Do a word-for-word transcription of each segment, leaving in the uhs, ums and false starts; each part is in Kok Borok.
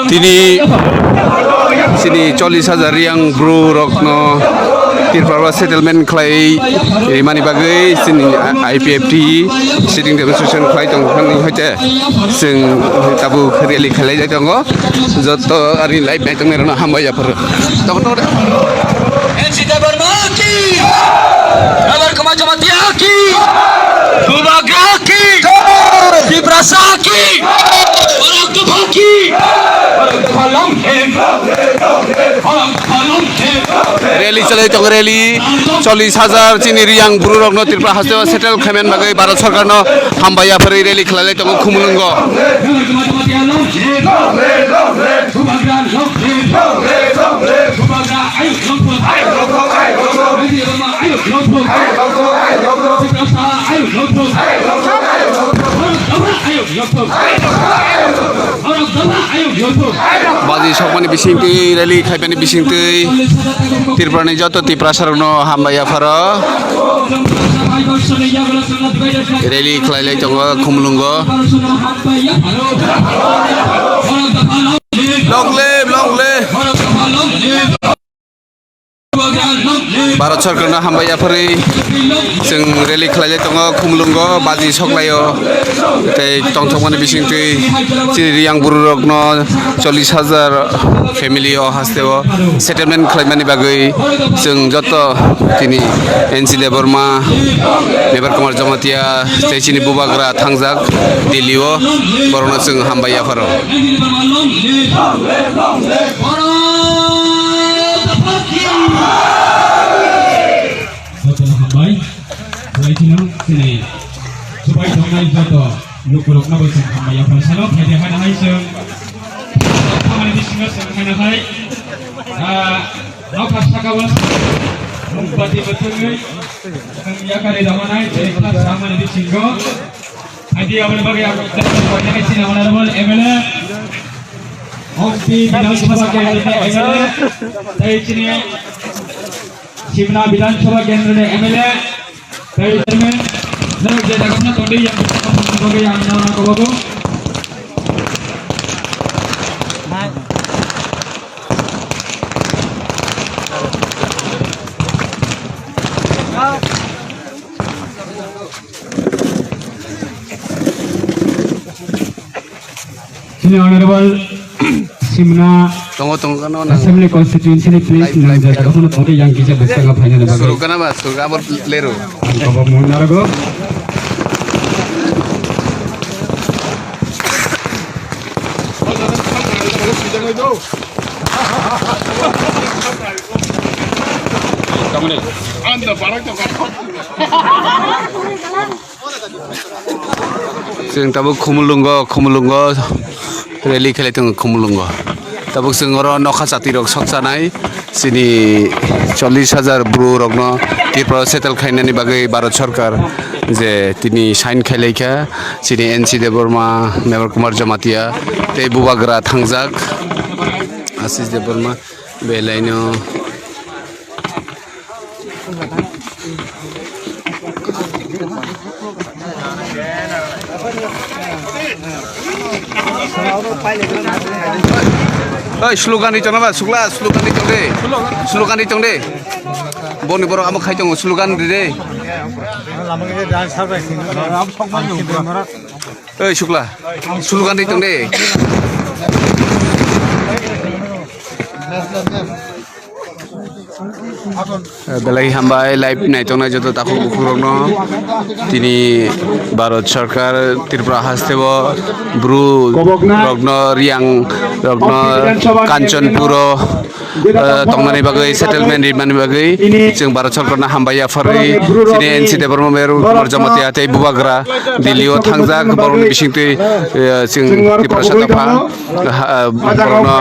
Tini chini chollish hajar Riyang bru rokno Tripura settlement khlai rimani bagwi chini I P F T sitting demonstration khlai tongmani hoite chwng tabuk rally khlai jai tongo. Joto ani live naitongnai rokno hambai yapharo. Tokotokde. N C Debbarma ki, Mebar Kumar Jamatia ki, Bubagra ki, Tiprasa ki, Bharat Dopha ki, Bharat Dopha long live, Bharat Dopha long live. Rally chalai tongo, rally. Chollish hajar chini Riyang bru rokno Tripura haste o settle khaimani bagwi Bharat Sorkarno hambai yaphari rally khlai lai tongo Khumulwngo. Baji sokmani bisingtwi, rally khaimani bisingtwi Tripurani joto Tiprasarokno hambai yapharo. Rally khlai lai tongo Khumulwngo. Long live, long live. Bharat Sorkarno hambai yaphari chwng rally khlai lai tongo Khumulwngo, baji soklaio. Tei tongthokmani bisingtwi chini Riyang bru rokno chollish hajar family o hasteo settlement khlaimani bagwi chwng joto tini N C Debbarma, Mebar Kumar Jamatia tei chini Bubagra thangjak Delhi o, borokno chwng hambai yapharo. Jotono hambai. Belai kheno chini chubai tongnai joto lukurokno bo chwng hambai yaphar salo. Phaidi haino hai chwng, thamani bisingo chwng haino hai, ah, nokha sakao mukbati bwtwngwi chwng yakarwi rwmanai chini kha samani bisingo. Phaidi aboni bagwi ang chini honorable M L A, Ompi Bidhan Sabha Kendra ni M L A, tei chini Simna Bidhan Sabha Kendra ni M L A, tei chairman, norok je jaga phano tongdi, yang bagwi ang nono kobogo. Sini Honorable Simna tongo, tongo, no, no. Assembly Constituency ni please, live, live, live. Jaga phano tongdi yang kisa bwskango phainani bagwi. Surukana ba, surukana abo lero. Ang kobo mung narago. Chwng tabuk Khumulwngo, Khumulwngo rally khlai tongo Khumulwngo. Tabuk chwng oro nokha chati rok sok chanai, chini chollish hajar bru rokno Tripura settle khainani bagwi Bharat Sarkar je tini sign khailai kha, chini N C Debbarma, Mebar Kumar Jamatia tei Bubagra thangjak Ashish Debbarma. Belaino. Oi, slogan ri tongna ba, sukla, slogan ri tong de. Slogan ri tong de. Boni borok amo khai tongo, slogan ri de. Oi, sukla, slogan ri tong de. Belai hambai live naitongnai joto takhuk bukhukrokno. Tini Bharat Sarkar Tripura hasteo bru rokno, riyang rokno, Kanchanpuro, eh, tongnani bagwi, settlement rimani bagwi chwng Bharat Sarkarno hambai yapharwi. Tini N C Debbarma, Meru Kumar Jamatia tei Bubagra Delhi o thangjak, borokni bisingtwi, eh, chwng Tiprasa dopha, ha, borokno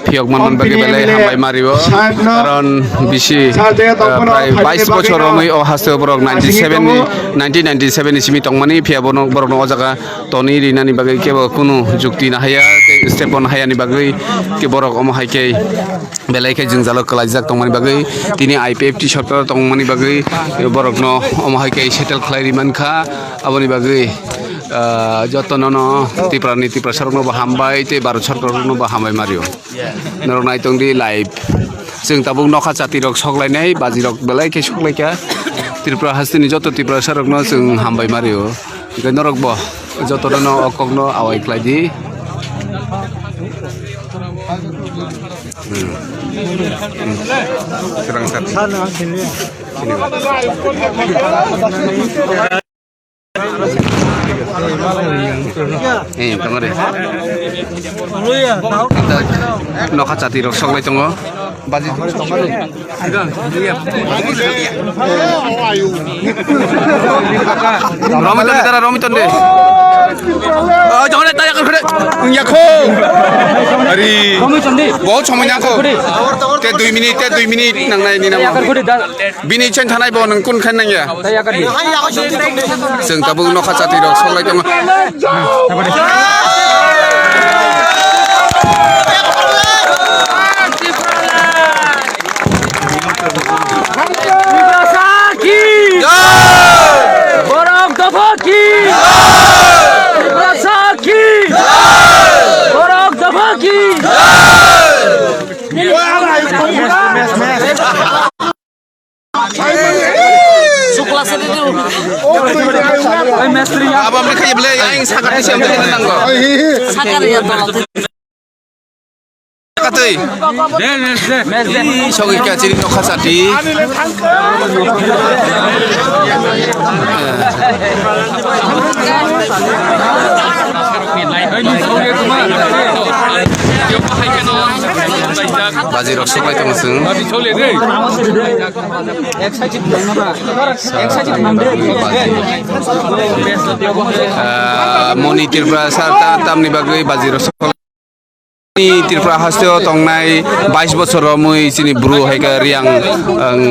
phiyok manmani bagwi belai hambai mario. Karon bisi, eh, prai bais bochor romwi o hasteo borok ninety seven ni, nineteen ninety seven ni simi tongmani, phiya bono, borokno o jaga toni rinani bagwi kebo kunu jukti nahaya, tei step bo nahayani bagwi khe borok omo hai khe belai khe jwngjalo kwlaijak tongmani bagwi, tini I P F T sorkar tongmani bagwi borokno omo hai khe settle khlai ri mankha. Aboni bagwi Ah, jotono no Tripura ni Tiprasa rokno bo hambai tei Bharat Sarkar rokno bo hambai mario. Norok nai tong di live. Chwng tabuk nokha chati rok sok lainai, baji rok belai khe sok laikha. Tripura hasteni joto Tiprasa rokno chwng hambai mario. Hingke norok bo jotono no o kokno awai khlai di. Hmm. Hmm. Kwrang sat. Eh, tongore. Nokha chati rok sok lai tongo. Baji. Romiton de tara, Romiton de. Oh, jangan tanya kan kena. Yakho. Hari. Bahut samanya kho. Te dui minit, te dui minit nang nai ni nama. Bini chen thanai bo nang kun khan nang ya. Chwng tabuk nokha chati rok sok lai tongo. Tiprasa ki! Jai! Borok dopha ki! Jai! Tiprasa ki! Jai! Borok dopha ki! Jai! Abang mereka ya beli, yang sangat isi yang nango. Sakar ya tolong. Katui. Sogi kachiri nokha chati. Baji rok sok lai tongo chwng. Ah, Moni Tripura sir ta tamni bagwi baji rok sok. Tripura hasteo tongnai bais bosor romwi chini bru hai khe Riang, ang,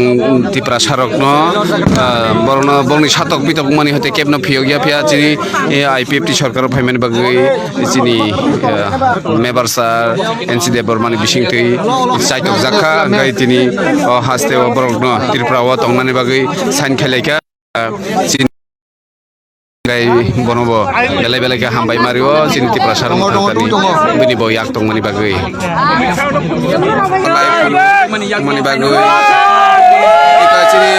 Tiprasa rokno, ah, borokno bongni satok pitok mani hote kebno phiyok ya phiya chini, eh, I P F T sorkar phaimani bagwi chini, eh, Mebar sir N C Debbarmani bisingtwi chaitok jakha, hwnkhe tini o hasteo borokno Tripura o tongnani bagwi sign khlai kha. Chini gai bono bo belai belai khe hambai mario chini Tiprasa rok thani bini bo yak tongmani bagwi. Mani bagwi. Ika chini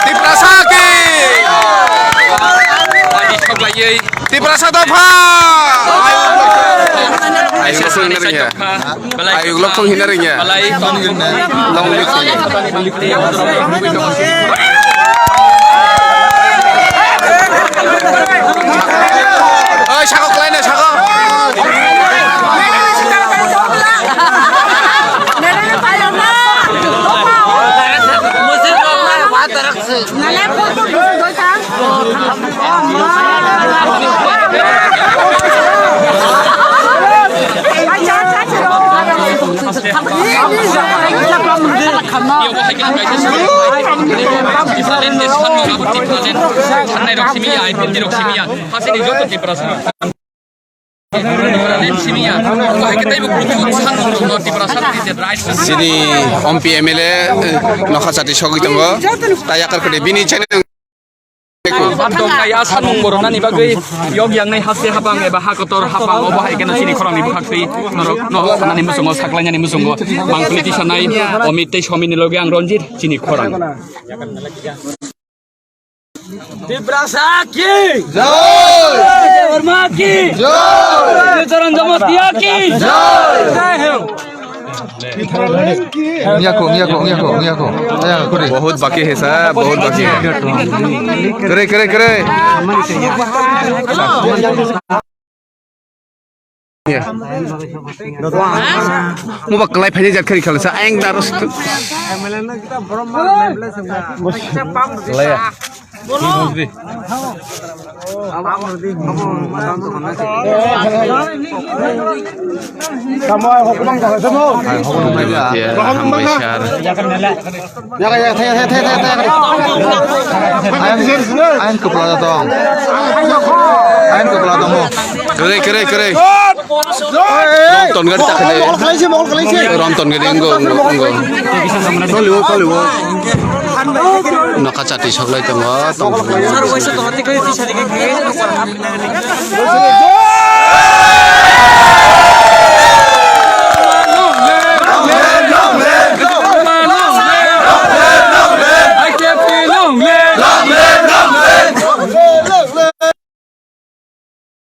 Tiprasa ki! Tiprasa dopha! Ayuk lok thong hina ringya. Ayuk lok thong hina ringya. Long live. Oi, sako kelaina, sako. Thannai rok simi ya, I P F T rok simi ya, hasini joto Tiprasa. Chini ompi M L A, eh, nokha chati sogwi tongo. Tai yakar kode bini channel. Tongkai a samung boroknani bagwi yok yangnai haste hapang eba ha kotor hapang obo hai keno chini khorangni bwkhaktwi norok nohok sanani muchungo saklainani muchungo mangpili tisanai Omit tei Somini loge ang Ranjit chini khorang. Tiprasa ki! Jai! Debbarma ki! Jai! Charan Jamatia ki! Jai! Jai Hind! Ngiyako, ngiyako, ngiyako, ngiyako. Aya, kore. Bahut baki hai sir, bahut baki hai. Kore, kore, kore. Mo ba kwlai phaini jat khari khala sa ayang daro. Kwlai ya. Hambai sir. Ain, ain kepala datang. Ain kepala datang. Kere, kere, kere. Rom ton gari tak kene. Rom ton gari enggo, enggo, enggo. Kaliwo, kaliwo. Nokha chati soklai tongo, tongthokma.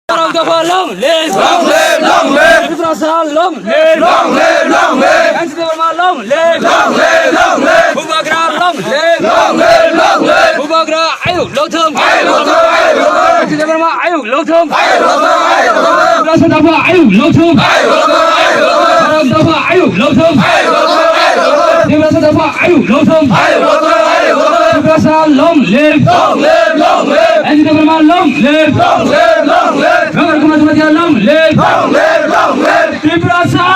Borok dopha long live! Long live, long live! Tiprasa long live! Long live, long live! N C Debbarma long live! Long live, long live! Bubagra long live! Long live, long live! Bubagra ayuk lokthung! Ayuk lokthung, ayuk lokthung! N C Debbarma ayuk lokthung! Ayuk lokthung, ayuk lokthung! Tiprasa dopha ayuk lokthung! Ayuk lokthung, ayuk lokthung! Borok dopha ayuk lokthung! Ayuk lokthung, ayuk lokthung! Tiprasa dopha ayuk lokthung! Ayuk lokthung, ayuk lokthung! Tiprasa long live! Long live, long live! N C Debbarma long live! Long live, long live! Rangkar Kumar Jamatia long live! Long live, long live! Tiprasa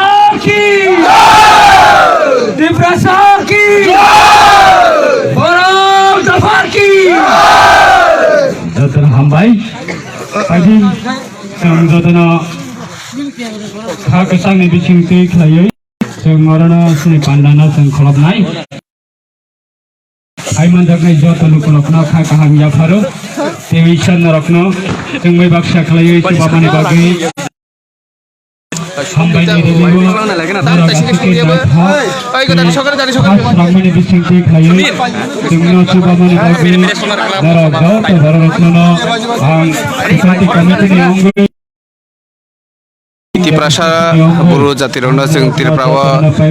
ki! Jai! Tiprasa ki! Jai! Borok dopha ki! Jai! Jotono hambai. Pagi chwng jotono kha kwchangni bising twi khlaiwi chwng orono chini pandano chwng kholopnai. Hai manjaknai joto lukurokno kha kaham yapharo. Tei Iswar norokno chwngbai baksa khlaiwi chubamani bagwi hambaini rwmwi o norok aswk khe naithok tei khas rangmani bisingtwi khlaiwi chwngno chubamani bagwi norok joto bororokno ang Society Committee ni wngwi Tiprasa buru jatirokno chwng Tripura o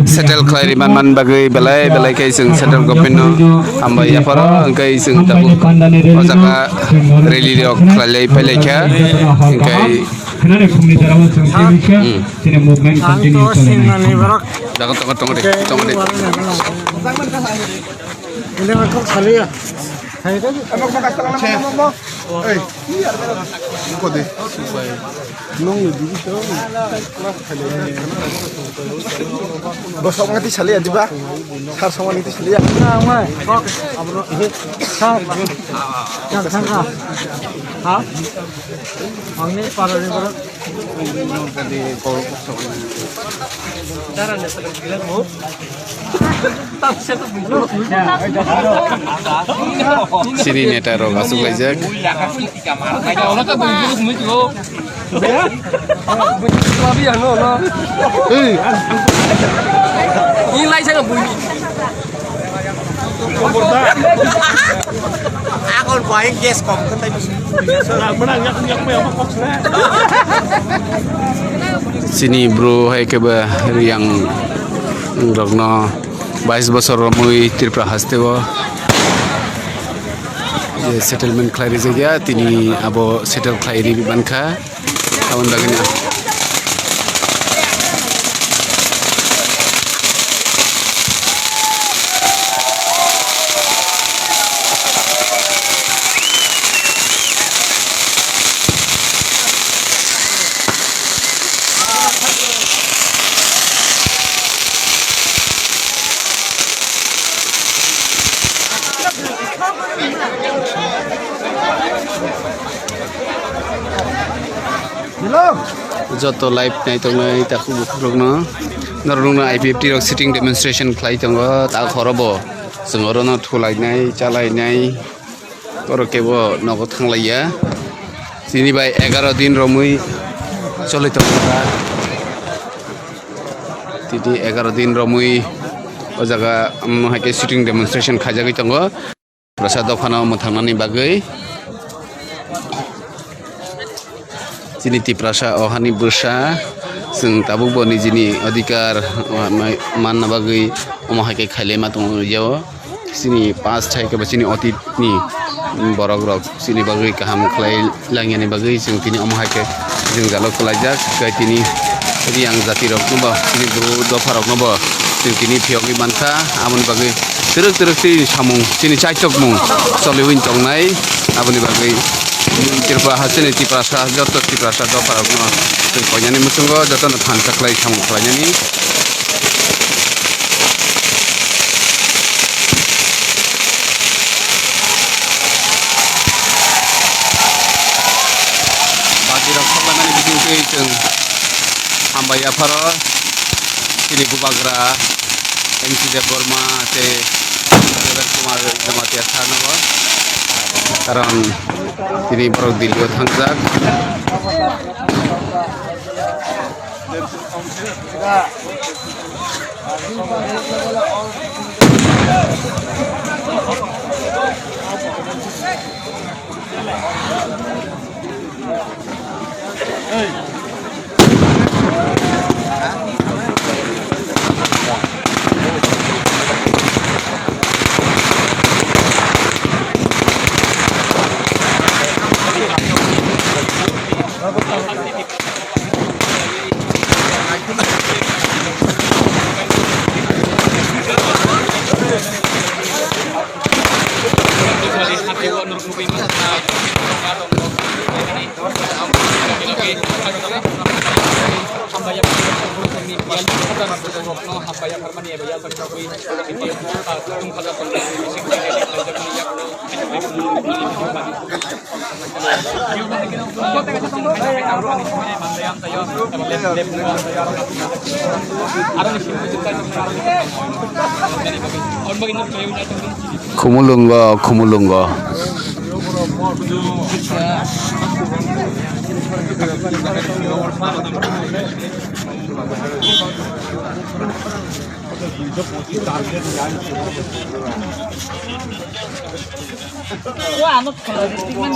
settle khlai rwna man bagwi belai belai khe chwng central government no hambai yapharo, hwnkhe chwng tabuk o jaga rally rok khlailai phailai kha, hwnkhe Khwnani phungni jora o chwng tei khe chini movement continue chole nai. Jaga tongo, tongo de, tongo de. Ini mah kok saliya. Hai tadi. Nongni digi to. Bosok ngati saliya diba? Sar songani ti saliya. Sar. Yang sangka. Ha? Angni parani borok. Chini neta rok aswk laijak. Ini lai saya bunyi. Akol baik guys, kom kan tadi. Chini bro hai khe ba Riyang rokno bais bosor romwi Tripura haste o je settlement khlai rijak ya, tini abo settle khlai ri mankha. Aboni bagwino. Joto live naitongnai takhuk bukhukrokno, norokno I P F T rok sitting demonstration khlai tongo, tak horo bo chwng orono thulainai, chalainai, oro kebo nogo thanglaiya. Chini bai egaro din romwi choli tongo ta. Tini egaro din romwi o jaga, um, hai khe sitting demonstration khaijagwi tongo. Tiprasa dophano mwthangnani bagwi chini Tiprasa o hani bwsa chwng tabukbo nijini adhikar, uh, ma-, manna bagwi omo hai khe khailaima tongo o jagao. Chini past hai khe bo chini otitni borok rok chini bagwi kaham khlai langyani bagwi chwng tini omo hai khe jwngjalo kwlaijak, tei tini Riyang jatirokno bo, chini bru dopharokno bo chwng tini phiyogwi mankha. Aboni bagwi twrwk twrwk chini samung, chini chaitokmung choliwi tongnai. Aboni bagwi Tripura hasteni Tiprasa, joto Tiprasa dopharokno chwng koinani muchungo jotono thansa khlai samung khlainani. Bajirok soklaimani bisingtwi chwng hambai yapharo chini bubagra M C Debbarma tei Jamatia Sahanagar, karon tini borok Delhi o thangjak. Khumulwngo, khumulwngo.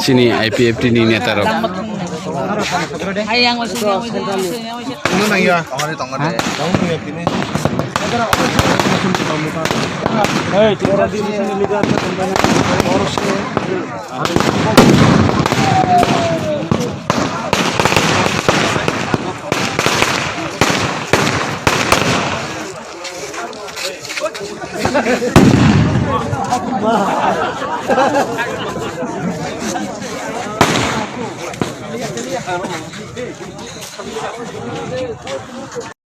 Chini I P F T ni neta rok.